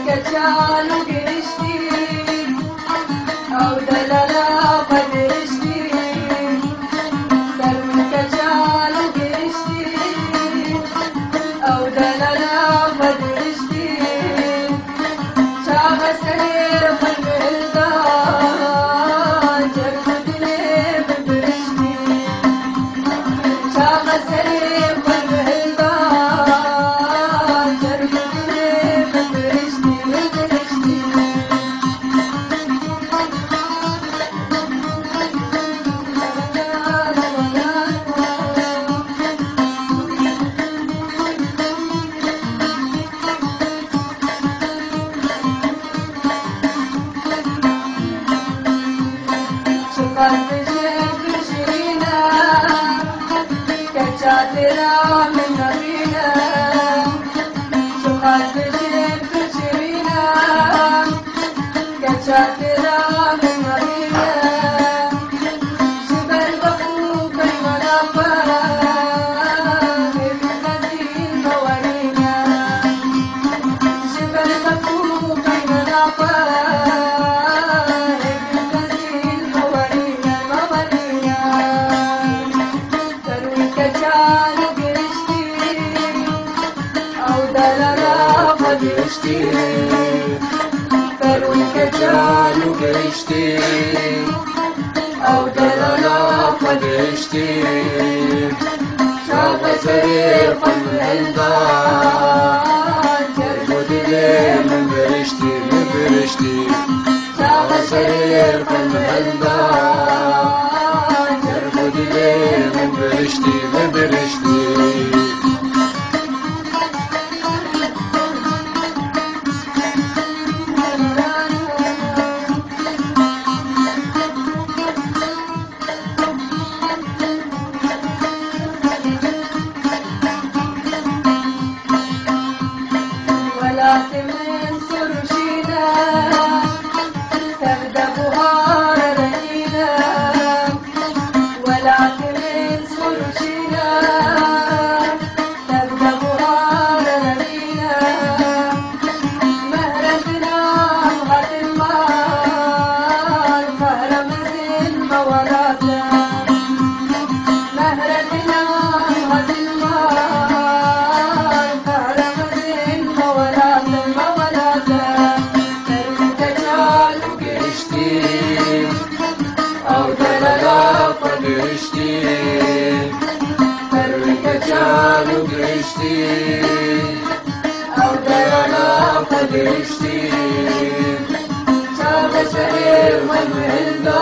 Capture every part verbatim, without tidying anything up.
Keçan û giriştî, ew delala xwe diriştî. Ser min keçan û giriştî, ew delala xwe diriştî. Çaxa serê xwe hilda, cerg û dilê min biriştî. Çaxa serê xwe hilda, cerg û dilê min biriştî, min biriştî. Çiqas bijî tu şirîn e, keça tira min nebîne. Çiqas bijî tu şirîn e, keça tira min nebîne. Ji ber bexû peymana xwe, hêvî xezîn mewerîne. Ji ber bexû peymana xwe, hêvî xezîn mewerîne, mewerîne. Ser wî keçan û giriştî, ew delala xwe giriştî. Ser wî keçan û giriştî, ew delala xwe giriştî. Çaxa serê xwe min hilda, cerg û dilê min biriştî, min biriştî. Çaxa serê xwe min hilda, cerg û dilê min biriştî, min biriştî. Welatê min sor û şîn e, tev de buhar rengîn e. Welatê min sor û şîn e, tev de buhar rengîn e. Mehre dilam hatin mal, fehre mezin me welat e. Mehre dilam hatin mal, fehre mezin me welat e, me welat e. Ser wî keçan û giriştî, ew delala xwe giriştî. Ser wî keçan û giriştî, ew delala xwe giriştî. Çaxa serê xwe min hilda,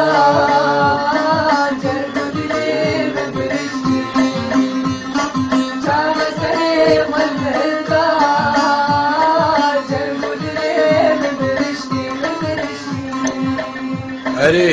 cerg û dilê min biriştî. Çaxa serê xwe min hilda, cerg û dilê min biriştî, min biriştî. Erê,